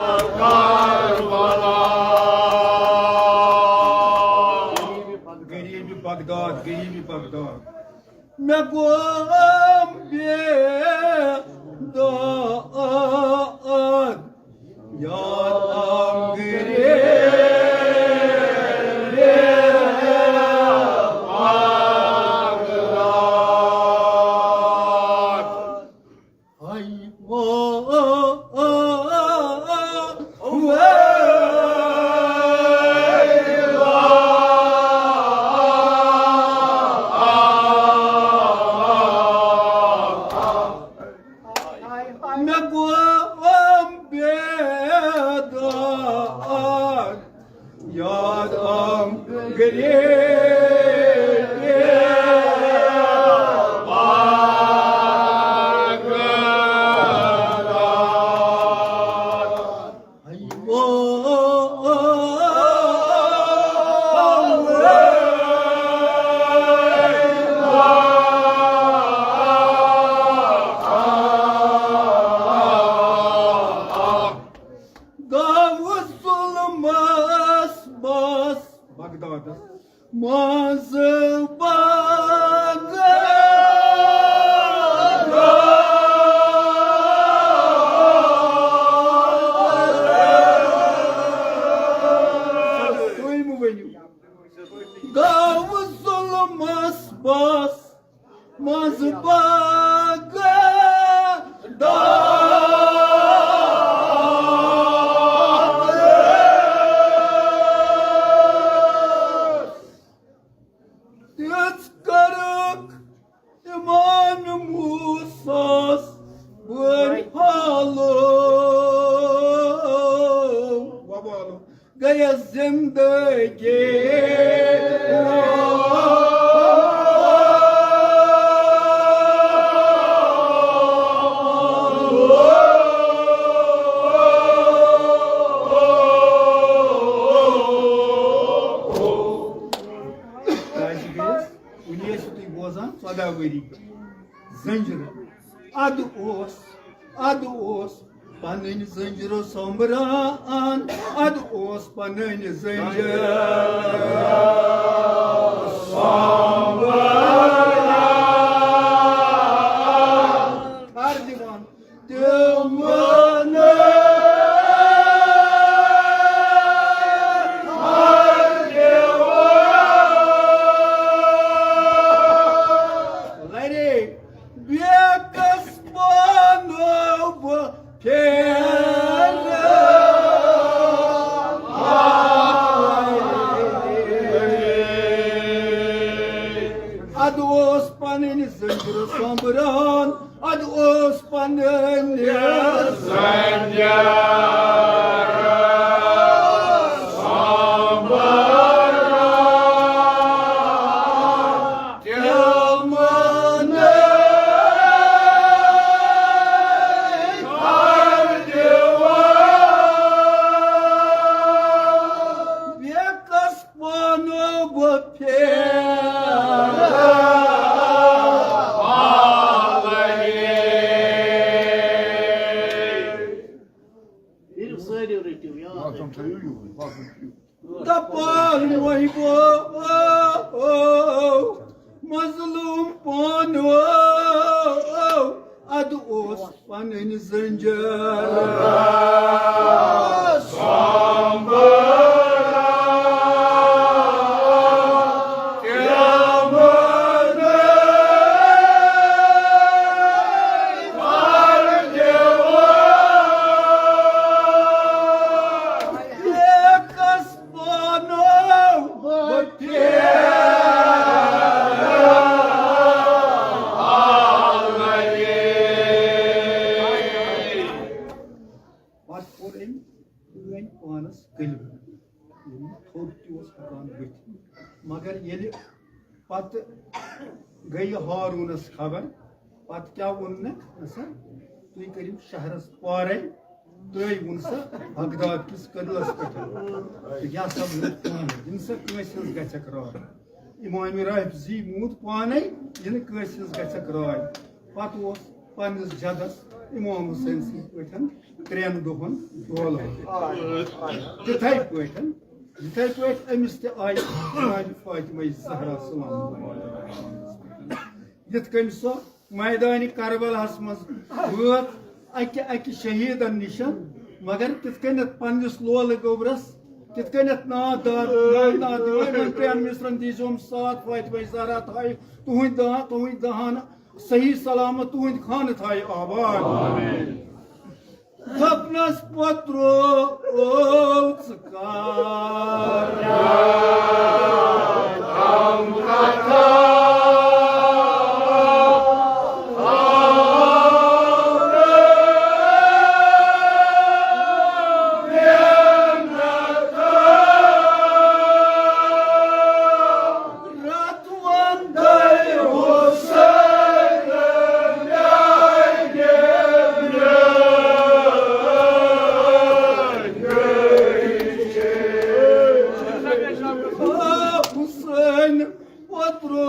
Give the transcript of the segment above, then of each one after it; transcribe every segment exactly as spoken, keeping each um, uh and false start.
غریٖبِ بغداد، غریٖبِ بغداد۔ مےٚ گوٚو بے داد، یاد آو غریٖبِ بغداد۔ ہاے واے، مےٚ گوٚو بیدار۔ یاد آو غریٖبِ بغداد۔ گوٚو ظُلمس بس بغدادس منٛز بغداد۔ تُہۍ مہٕ ؤنِو۔ گوٚو ظُلمس بس منٛز بغداد۔ تِژھ کٔرٕکھ اِمام موسیٰ ہَس بٔڑ فالو۔ وَبالو۔ گٔیَس زِندگی۔ کیٛازِ گٔیَس؟ وُنہِ ٲسِو تُہۍ بوزان، ژۄداہ ؤری زٔنجِرٕ۔ اَدٕ اوس، اَدٕ اوس پنٕنۍ زٔنجِرٕ سۄمبران، اَدٕ اوس پنٕنۍ زٔنجِرٕ سۄمبران۔ کر دِوان تِمن لرے بیکس پانو بہٕ پھیرٕ۔ ادٕ اوس پنٕنۍ زٔنجِرٕ سۄمبران، ادٕ اوس پنٕنۍ زٔنجِرٕ سۄمبران۔ تِمن بیکس پانو بہٕ پھیرٕ۔ ییٚلہِ سٲری رٔٹِو یاد۔ دپان محبو مظلوم پانو، ادٕ اوس پنٕنۍ زٔنجِرٕ سۄمبران۔ تِمن بیکس پانو بہٕ پھیرٕ۔ پتہٕ کوٚر أمۍ ڈٲنۍ پانس کلمہٕ، ییٚلہِ نہٕ تھوٚد تہِ اوس ہٮ۪کان بٔتھِ۔ مگر ییٚلہِ پتہٕ گٔیہِ ہارونس خبر، پتہٕ کیٛاہ ووٚن نہٕ؟ نسا، تُہۍ کٔرِو شہرس پارے، ترٛٲوۍ وُن سا بغداد کِس قلعس پٮ۪ٹھ۔ تہٕ یہِ ہسا ووٚن پانہٕ، یِنہٕ سا کٲنٛسہِ ہٕنٛز گژھٮ۪کھ راے۔ امام رافضی موٗد پانے، یِنہٕ کٲنٛسہِ ہٕنٛز گژھٮ۪کھ راے۔ پتہٕ اوس پننِس جدس امام حسین سٕنٛدۍ پٲٹھۍ ترٛٮ۪ن دۄہن دولہٕ۔ تِتھے پٲٹھۍ، یِتھے پٲٹھۍ أمِس تہِ آیہِ جناب فاطمہ زہرا سلام اللہ علیہا۔ یِتھ کٔنۍ سۄ میدانِ کربلاہس منٛز وٲژ اکہِ اکہِ شہیدن نِش، مگر تِتھ کٔنٮ۪تھ پننِس لولہٕ گوبرس، تِتھ کٔنٮ۪تھ ناد داد، ناد ناد دِوان، یِمن ترٛٮ۪ن مصرن دیٖزیوم ساتھ، فاطمہ زہرا تھایہِ تُہنٛدۍ دہان، تُہنٛدۍ دہان صحیح سلامت، تُہنٛدۍ خانہٕ تھایہِ آباد۔ دوٚپنَس پوترو، او ژٕ کر حسین پوترو۔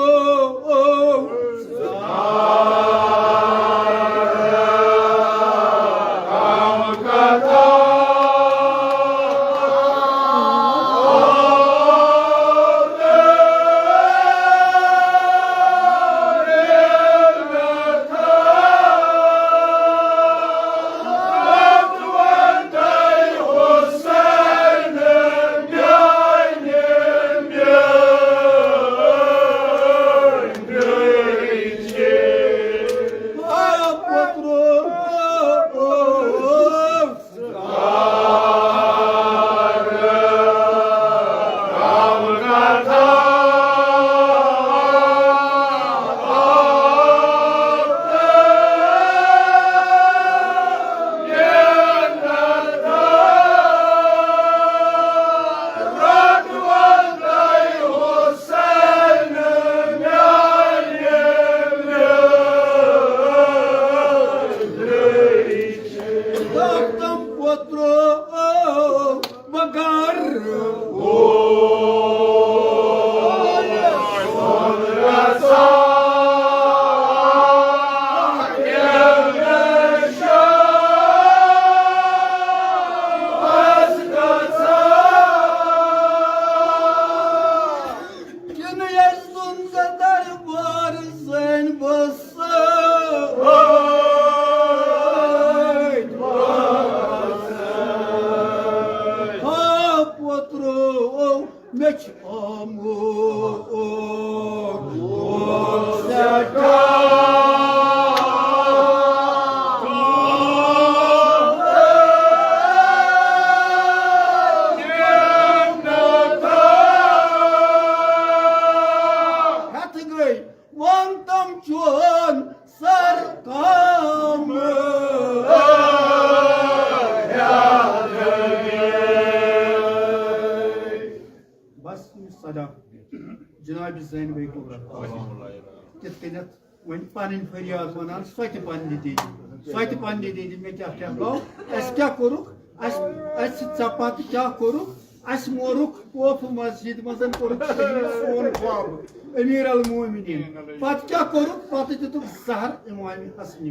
پوترو، مےٚ چھُ آمُت سٮ۪ٹھاہ ہٮ۪تھ گٔے، وَن تَم چون سر کام۔ بس صدا جناب زینبِ کبریٰ۔ تِتھ کٔنٮ۪تھ وۄنۍ پنٕنۍ فریاد ونان، سۄ تہِ پننہِ دِلہِ، سۄ تہِ پننہِ دِلہِ، مےٚ کیٛاہ کیٛاہ گوٚو، اَسہِ کیٛاہ کوٚرُکھ، اَسہِ، اَسہِ ژےٚ پتہٕ کیٛاہ کوٚرُکھ، اَسہِ مورُکھ کوفہٕ مسجد منٛز، کوٚرُکھ شہیٖد سون خواب، امیر المومنین۔ پتہٕ کیٛاہ کوٚرُکھ؟ پتہٕ دِتُکھ زہر امام حسنہِ۔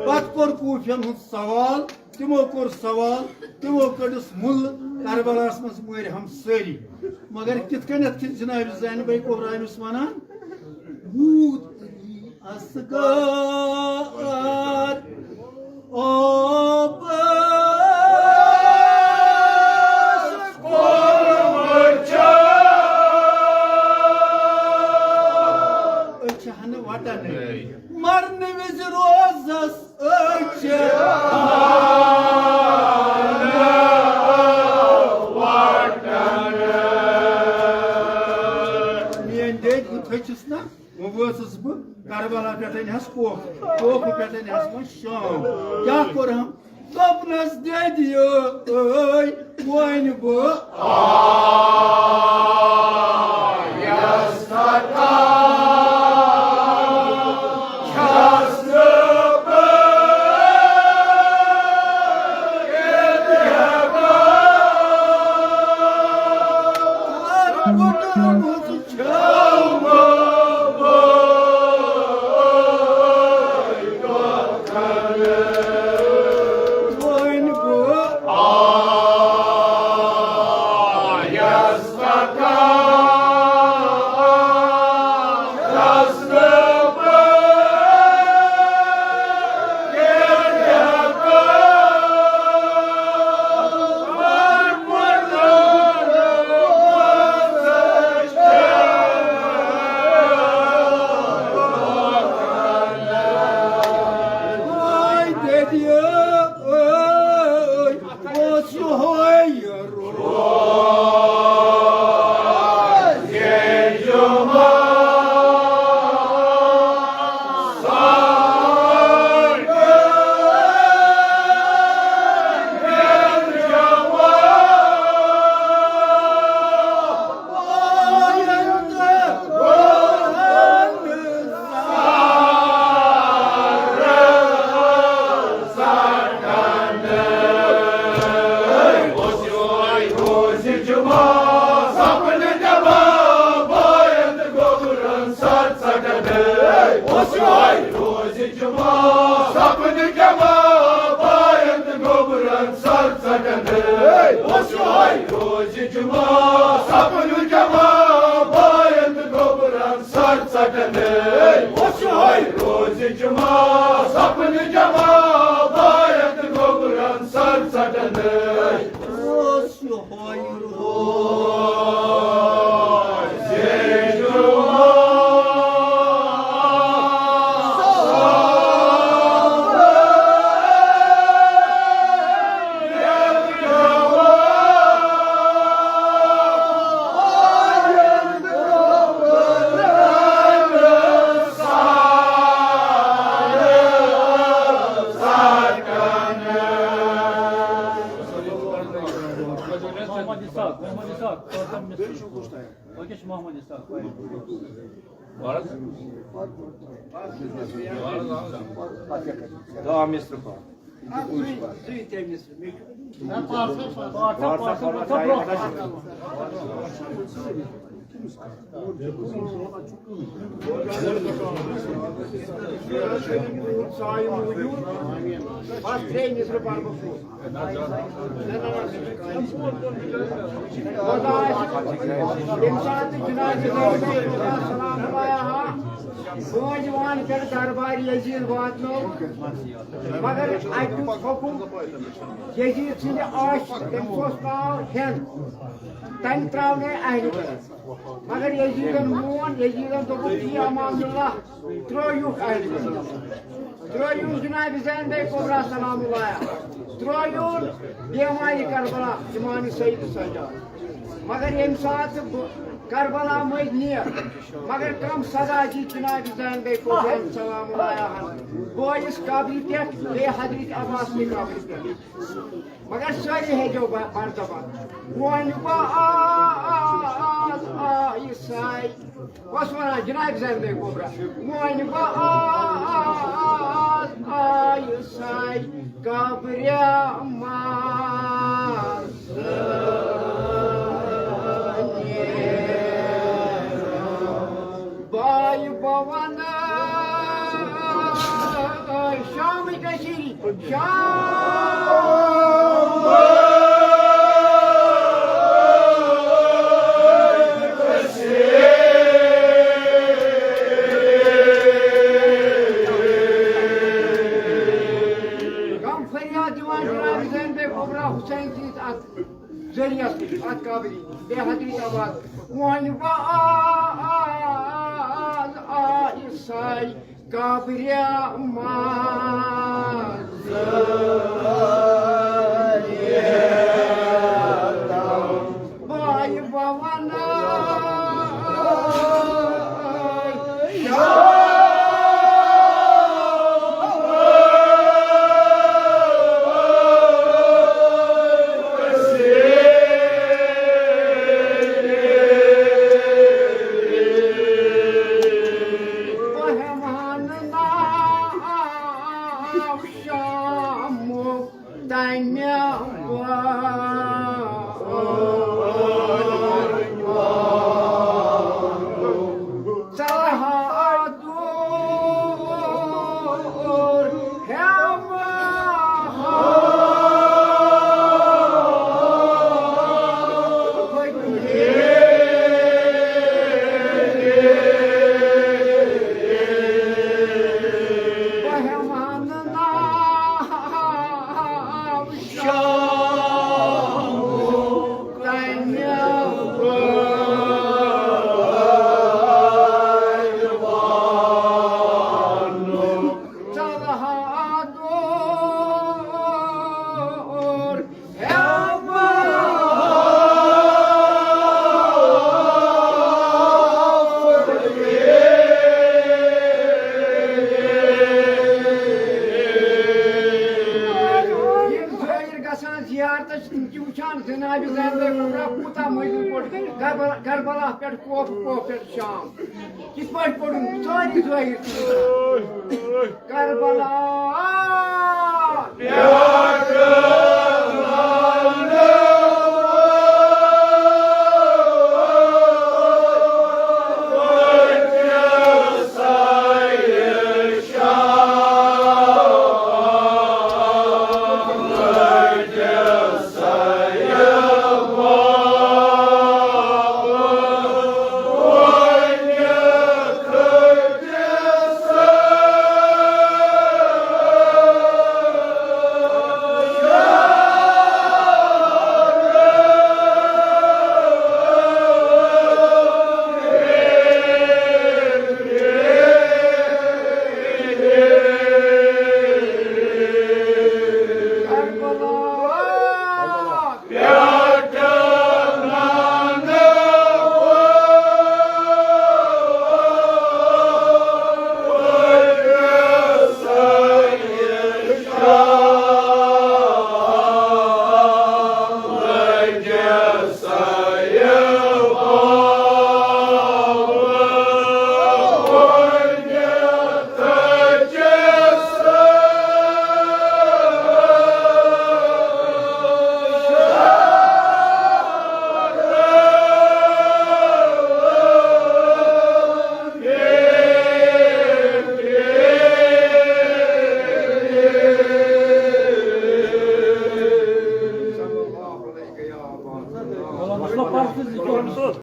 پتہٕ کوٚر کوفین ہُنٛد سوال، تِمو کوٚر سوال، تِمو کٔڑٕس مُلہٕ کربلاہس منٛز، مٲرۍ ہم سٲری۔ مگر کِتھ کٔنٮ۪تھ چھِ جناب زینبِ کبریٰ أمِس ونان؟ یوٗت علی اصغر آبس کوٚر وٕچھان۔ أچھ ہنہٕ وٹن مرنہٕ وِزِ روزس أچھ۔ میٲنۍ دٔدۍ، بہٕ تھٔچِس نا، وۄنۍ وٲژٕس بہٕ کربلا پٮ۪ٹھ، أنۍ ہس کوفہٕ، کوفہٕ پٮ۪ٹھ أنۍ ہس وۄنۍ شام۔ کیٛاہ کوٚرہم؟ دوٚپنس، دٔدۍ، وۄنۍ بہٕ سپنہٕ جمع بایَن تہٕ گوٚبرَن سر ژٹن۔ اوس یِہوٚے روزِ جمعہ، سپنہٕ جمع بایَن تہٕ گوٚبرَن سر ژٹن۔ اوس یِہوٚے روزِ جمعہ، سپنہٕ جمع بایَن تہٕ گوٚبرَن سر ژٹن۔ اوس یِہوٚے روزِ جمعہ۔ محمد اسحاق، محمد اسحاق، کٲژاہ مصرٕ؟ أکِس چھُ محمد اسحاق۔ دَہ مصرٕ پَتھ۔ بس ترٛےٚ مصرٕ پَرٕ بہٕ پوٚز۔ خۄداے، ییٚمہِ ساتہٕ جناب سلام خۄدایا ہا، بٲنۍ وان پٮ۪ٹھ دربار یزید واتنوو، مگر اَتہِ دیُت حُکُم، یزید سٕنٛدِ آشہِ، تٔمِس اوس ناو ہٮ۪نٛد، تَمہِ ترٛاونٲے اہلِ بیت۔ مگر یزیدن مون، یزیدن دوٚپُکھ، "یی امان اللہ، ترٛٲیِو اہلِ بیت۔" ترٛٲیِو جناب زین بے کبریٰ سلام اللہ، ترٛٲیِو بیمارِ کربلا، امام سید سجاد۔ مگر ییٚمہِ ساتہٕ بہٕ کربلا مٔنٛزۍ نیر، مگر کم صدا دِتۍ جناب زین بے کبریٰ سلام اللہ ہن۔ بٲیِس قبرِ پٮ۪ٹھ، بیٚیہِ حضرت عباس نہِ قبرِ پٮ۪ٹھ۔ مگر سٲری ہیٚتیو بہ-، بردبار۔ وۄنۍ بہٕ آس آیہِ ساے۔ اوس وَنان جناب زین بے کبریٰ۔ وۄنۍ بہٕ آس آیہِ ساے قبرِ منٛز۔ بایہِ بہٕ وَنہٕ شامٕچ کٔشیٖرِ۔ شام۔ غم فریاد دِوان جناب زین بے کبریٰ حسین سٕنٛدِس اَتھ ذٔریعس نِش، اَتھ قبرِ، بے حضرت آباد۔ وۄنۍ بہٕ آس آیہِ ساے قبرِ منٛز۔ بایہِ بہٕ وَنہٕ شامُک تَمہِ ژاہا دوٗر ہٮ۪مہٕ ہا۔ بہٕ ہٮ۪مہٕ ہا نہٕ ناو شامُک تَمہِ وانُک۔ ژَلہٕ ہا دوٗر ہٮ۪مہٕ ہا۔ یِم زٲیِر گژھان زیارتس، تِم چھِ وٕچھان جناب زین بے کبریٰ کوٗتاہ مٔنٛزِل پٲٹھۍ کربلا، کربلا پٮ۪ٹھ کوفہٕ، کوفہٕ پٮ۪ٹھ شام۔ کِتھ پٲٹھۍ پوٚرُن؟ سٲری زٲیِر چھِ وٕچھان۔ کربلا۔